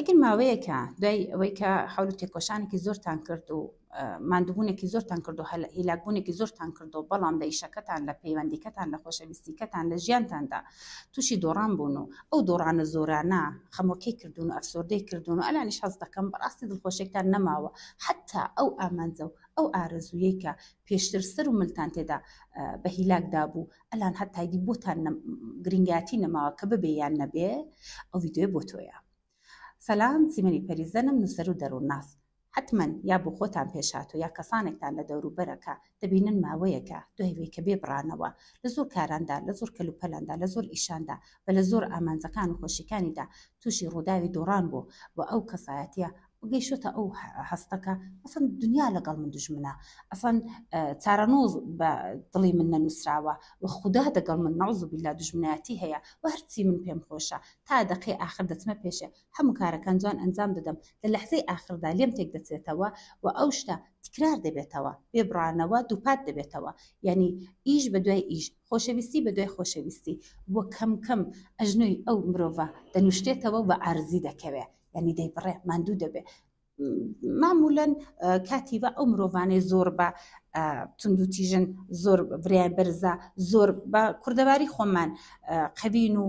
ئەگەر ماوەیەکە دوای ئەوەی کە حەول و تێکۆشانێکی زۆرتان کرد و ماندووبوونێکی زۆرتان کرد و هیلاکبوونێکی زۆرتان کرد و بەڵام لە ئیشەکەتان لە پەیوەندیکەتان لە خۆشەویستیکەتان لە ژیانتاندا تووشی دۆڕان بوون و ئەو دۆڕانە زۆرانە خەمۆکەی کردوون و ئەفسۆردەی کردوون و ئەلانیش هەست دەکەم بەڕاستی دڵخۆشێکتان نەماوە حتا ئەو ئامانجە و ئەو ئارەزوویەی کە پێشتر سەر و ملتان تێدا بە هیلاک دابوو ئەلان هەتا دی بۆتان گرنگاتی نەماوە کە ببێ یان نەبێ ئەو ڤیدیۆیە بۆ تۆیە. سەلام سیمەنی پەریزەنم نووسەر و دەروونناس حەتمەن یا بۆ خۆتان پێش هاتوو یا کەسانێکتان لە دەوروبەرە کە دەبینن ماوەیەکە دوای وەی کە بێ بڕانەوە لە زۆر کاراندا لە زۆر کەلوپەلاندا لە زۆر ئیشاندا و لە زۆر ئامانجەکان و خۆشیکانیدا تووشی ڕووداوی دۆڕان بوو و ئەو کەسایەتیە گەیشتۆتە ئەو هەستە کە ئەسڵەن دنیا لەگەڵ من دوژمنە، ئەسڵەن چارەنووس بە دڵی من نەنووسراوە و خودا دەگەڵ من نعوذ باللە دوژمنایەتی هەیە و هەرچی من پێم خۆشە تا دەقەی ئاخر دەچمە پێشێ هەموو کارەکان جوان ئەنجام دەدەم لە لەحزەی ئاخردا لێم تێک دەچێتەوە و ئەو شتە تکرار دەبێتەوە بێ بڕانەوە دووپات دەبێتەوە یعنی ئیش بە دوای ئیش خۆشەویستی بە دوای خۆشەویستی و کەم کەم ئەژنۆی ئەو مرۆڤە دەنوشتێتەوە و بە عارزی دەکەوێ یعنی دەیبڕێ ماندوو دەبێ مامولەن کاتی بە ئەو مرۆڤانەی زۆر بە توندوتیژن زۆر بریان بەرزە زۆر بە کوردەواری خۆمان قەوین و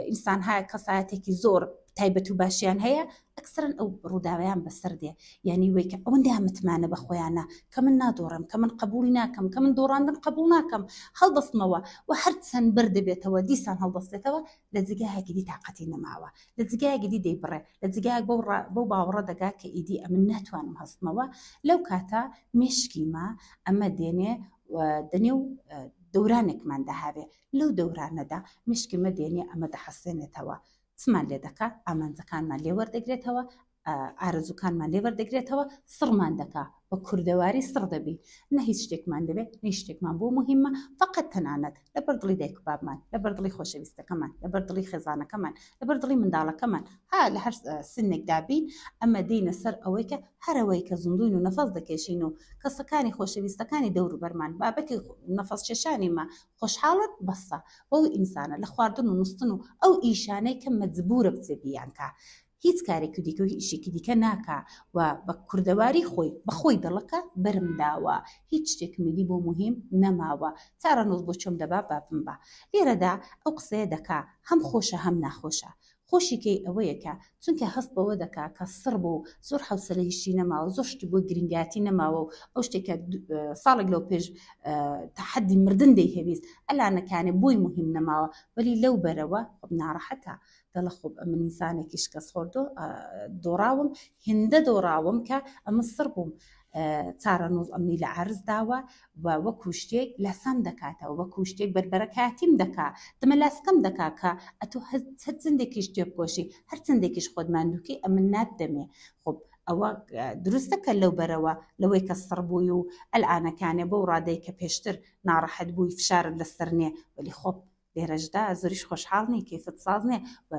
ئینسان هەیە کەسایەتێکی زۆر تایبەت و باشیان هەیە ئەکسرن ئەو ڕووداویان بەسەر دێ یعنی وەی کە ئەوەندە متمانە بە خۆیانە کە من نادۆڕم کە من قبولی ناکەم کە من دۆڕاندن قبول ناکەم هەڵدەستمەوە و هەرچەند بەر دەبێتەوە دیسان هەڵدەستێتەوە لە جگایەکی دی تاقەتی نەماوە لە جگایەکی دی دەیبڕێ لە جگایەک بەو بەو باوەڕە دەگا کە ئیدی ئەمن ناتوانم هەستمەوە لەو کاتە مێشکی ما ئەمە دێنێ دەنێ و دەورانێکمان دەهاوێ لەو دەورانەدا مشکی مە دێنێ ئەمە دەحەسێنێتەوە چمان لێ دەکا ئامانجەکانمان لێ وەردەگرێتەوە ئارەزووکانمان لێ وەردەگرێتەوە سڕمان دەکا بە کوردەواری سڕ دەبین نە هیچ شتێکمان دەبێت نە هیچ شتێکمان بۆ مهمە فقط تەنانەت لەبەر دڵی دایک و بابمان لەبەر دڵی خۆشەویستەکەمان لەبەر دڵی خێزانەکەمان لەبەر دڵی منداڵەکەمان ها لە هەر سنێکدا بین ئەمە دێینە سەر ئەوەی کە هەرەوەی کە زیندووین و نەفەس دەکێشین و کەسەکانی خۆشەویستەکانی دەوروبەرمان بابەتی نەفەس کێشانی مە خۆشحاڵن بەسە بەو ئینسانە لە خواردن و نوستن و ئەو ئیشانەی کە مەجبورە بچێ بیانکا هیچ کارێکی دیکە و هیچ ئیشێکی دیکە ناکا و بە کوردەواری خۆی بە خۆی دەڵکە بەرم داوە هیچ شتێکم ئیدی بۆ موهیم نەماوە چارەنووس بۆ کوێم دەبا با بمبا لێرەدا ئەو قسەیە دەکا هەم خۆشە هەم ناخۆشە خۆشی کەی ئەوەیە کە چونکە هەست بەوە دەکا کە سڕ بوو و زۆر حەوسەلەی هیچی نەماوە زۆر شتی بۆ گرنگاتی نەماوە و ئەو شتێک کە ساڵێک لەو پێش تەحەدی مردن دەیهەویست ئەلانەکانێ بۆی موهیم نەماوە وەلی لەو بەرەوە خۆب ناڕەحەتە دەڵێ خۆب ئەمن ئینسانێکی شکەستخۆردۆ دۆڕاوم هێندە دۆڕاوم کە ئەمن سڕ بووم چارەنووس ئەمنی لە عەرز داوە و وەکو شتێک لاسام دەکاتەوە وەکو شتێک بەربەرەکاتیم دەکا دمە لاسکەم دەکا کە ئەتۆ هەر چەندێکیش تێبکۆشی هەر چەندێکیش خۆت ماندووکەی ئەمن ناتدەمێ خۆب ئەوە دروستە کە لەو بەرەوە لەوەی کە سڕ بووی و ئەلئانەکانێ بەو ڕادەی کە پێشتر ناڕەحەت بووی فشارت لەسەر نێ وەلی خۆب لێرەشدا زۆریش خۆشحاڵ نی کەیفت ساز نیە و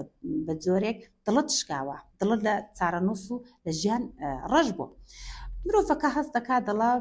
بە جۆرێک دڵت شکاوە دڵت لە چارەنووس و لە ژیان ڕەش بوو مرۆڤەکە هەست دەکا دەڵا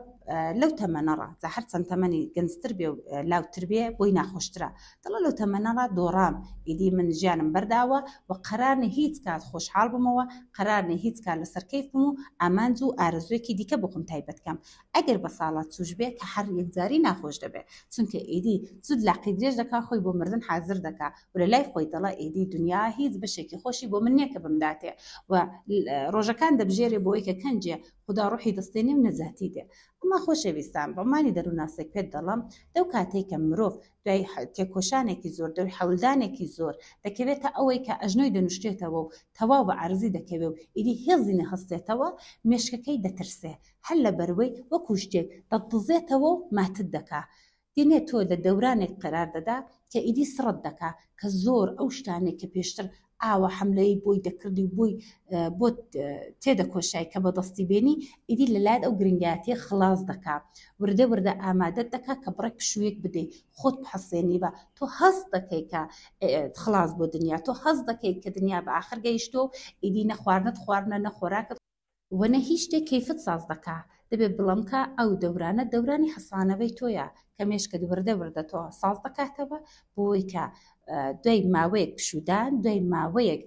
لەو تەمەنەڕا جا هەر چەند تەمەنی گەنجتر بێ و لاوتر بێ بۆی ناخۆشترە دەڵە لەو تەمەنەڕا دۆڕام ئیدی من ژیانم بەرداوە و قەرارنی هیچ کات خۆشحاڵ بمەوە قەرارنی هیچ کات لەسەر کەیف بم و ئامانج و ئارەزوویەکی دیکە بۆ خۆم تایبەت کەم ئەگەر بە ساڵا چووش بێ کە هەر یەکجاری ناخۆش دەبێ چونکە ئیدی زوو لاقی درێژ دەکا خۆی بۆ مردن حازر دەکا و لە لای خۆی دەڵێ ئیدی دنیا هیچ بەشێکی خۆشی بۆ من نیە کە بمداتێ و ڕۆژەکان دەبژێرێ بۆی کە کەنجێ خودا ڕۆحی دەستێنێ و نەجاتی دێ. ئەمە خۆشەویستان ڕۆمانی دەروونناسێک پێت دەڵێم لەو کاتەی کە مرۆڤ دوای تێکۆشانێکی زۆر دوای حەولدانێکی زۆر دەکەوێتە ئەوەی کە ئەژنۆی دەنوشتێتەوە و تەواو بە عەرزی دەکەوێ و ئیدی هێزی نەهەستێتەوە مێشکەکەی دەترسێ هەر لەبەروەی وەکوو شتێک دەتدزێتەوە و ماتت دەکا. دێنێ تۆ لە دەورانێک قەرار دەدا کە ئیدی سڕت دەکا کە زۆر ئەو شتانەی کە پێشتر ئاوا حەملەی بۆی دەکردی و بۆی بۆت تێدەکۆشای کە بەدەستی بێنی ئیدی لە لایت ئەو گرنگاتیە خلاص دەکا وردە وردە ئامادەت دەکا کە بڕێک پشوویەک بدەی خۆت بحەسێنی بە تۆ هەست دەکەی کە خلاص بۆ دنیا تۆ هەست دەکەی کە دنیا بە ئاخر گەیشتووە و ئیدی نە خواردنت خواردنە نە خۆراکت وە نە هیچ شتێک کەیفت ساز دەکا دەبێ بڵێم کە ئەو دەورانە دەورانی حەسانەوەی تۆیە کە مێشکت وردە وردە تۆ ساز دەکاتەوە بۆی کە دوای ماوەیەک پشودان دوای ماوەیەک.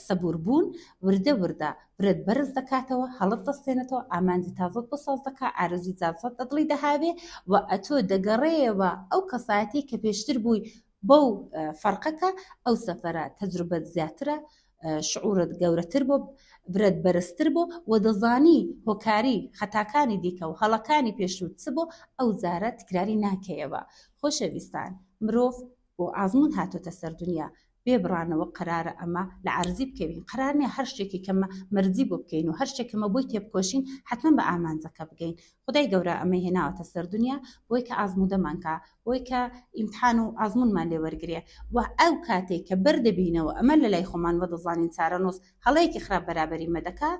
سەبور بوون وردە وردە ورەت بەرز دەکاتەوە، هەڵت دەستێنێتەوە، ئامانجی تازەت بۆ ساز دەکا، ئارەزووی تازەت لە دڵی دەهاوێ و ئەتۆ دەگەڕێیەوە ئەو کەسایەتیەی کە پێشتر بووی بەو فەرقە کە ئەو سەفەرە تەجروبەت زیاترە، شعورت گەورەتر بۆ، ورەت بەرزتر بۆ و دەزانی هۆکاری خەتاکانی دیکە و هەڵەکانی پێشووت چ بۆ، ئەو جارە تکراری ناکەیەوە. خۆشەویستان مرۆڤ بۆ ئازموون هاتۆتە سەر دونیا، بێ بڕانەوە قەرارە ئەمە لە عەرزی بکەوین، قەرار نیە هەر شتێکی کە مە مەرجی بۆ بکەین و هەر شتێک کە مە بۆی تێبکۆشین حەتمەن بە ئامانجەکە بگەین. خودای گەورە ئەمەی هێناوەتە سەر دونیا بۆی کە ئازموودەمان کا، بۆی کە ئیمتحان و ئازموونمان لێ وەرگرێ و ئەو کاتەی کە بەر دەبینەوە ئەمە لە لای خۆمان وە دەزانین چارەنووس هەڵەیەکی خراپ بەرابەری مە دەکا،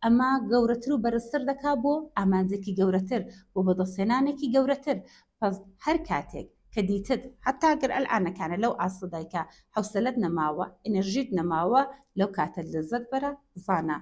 ئەمە گەورەتر و بەرزتر دەکا بۆ ئامانجێکی گەورەتر، بۆ بەدەستهێنانێکی گەورەتر. پس هەر کاتێک کە دیتت حەتا گەر ئەلئانەکانە لەو ئاستەدای کە حەوسەلەت نەماوە ئینرژیت نەماوە لەو کاتە لەزەت بەرە بزانە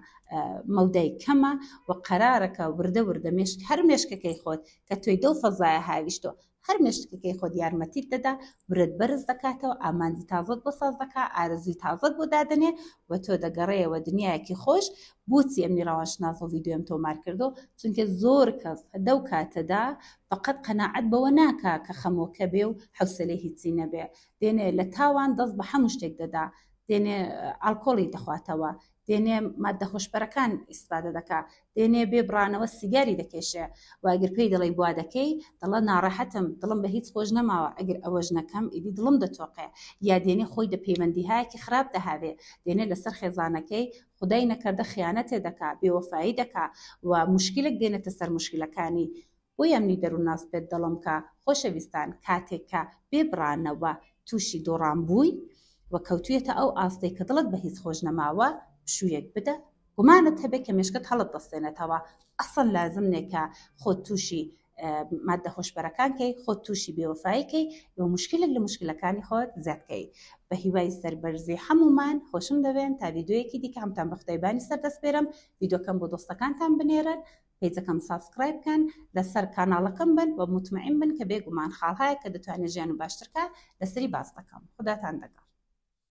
مەودای کەمە و قەرارەکە وردە وردە مێشک هەر مێشکەکەی خۆت کە تۆی دەو فەزایە هاویشتۆ هەر مێشکەکەی خۆت یارمەتیت دەدا ورەت بەرز دەکاتەوە ئامانجی تازەت بۆ ساز دەکا ئارەزووی تازەت بۆ دادەنێ و تۆ دەگەڕێیەوە دنیایەکی خۆش بۆچی ئەمنی ڕەوانشناس و ڤیدیۆم تۆمار کردو چونکە زۆر کەس دەو کاتەدا فەقەت قەناعەت بەوە ناکا کە خەمۆکە بێ و حەوسەلەی هیچی نەبێ دێنێ لە تاوان دەست بە هەموو شتێک دەدا دێنێ ئالکۆڵی دەخواتەوە دێنێ مادە هۆشبەرەکان ئیسفادە دەکا دێنێ بێ بڕانەوە سیگاری دەکێشێ و ئەگەر پێی دەڵێی بوا دەکەی دەڵێ ناڕەحەتم دڵم بە هیچ خۆش نەماوە ئەگەر ئەوەش نەکەم ئیدی دڵم دەتۆقێ یا دێنێ خۆی دە پەیوەندیهایەکی خراپ دەهاوێ دێنێ لەسەر خێزانەکەی خودای نەکەردە خیانەتێ دەکا بێوەفایی دەکا و موشکیلێک دێنێتە سەر موشکیلەکانی بۆیە منی دەروونناس پێت دەڵێم کە خۆشەویستان کاتێک کە بێ بڕانەوە تووشی دۆڕان بووی و کەوتوویەتە ئەو ئاستەی کە دڵت بە هیچ خۆش نەماوە پشوویەک بدە گومانت هەبێ کە مێشکت هەڵت دەستێنێتەوە ئەسڵەن لازم نێ کە خۆت تووشی مادە هۆشبەرەکان کەی خۆت تووشی بێوەفایی کەی و مشکلێک لە مشکلەکانی خۆت زیاد کەی بە هیوای سەربەرزی هەموومان خۆشم دەوێن تا ڤیدیۆیەکی دیکە هەمتان بە خودای بانی سەر دەسپێرم ڤیدیۆکەم بۆ دۆستەکانتان بنێرن پەیجەکەم subscribe بکەن لەسەر کاناڵەکەم بن و موتمەئین بن کە بێگومان خاڵهایەک کە دەتوانێت ژیان و باشتر کا لەسەری باس دەکەم خوداتان دەگەڵ.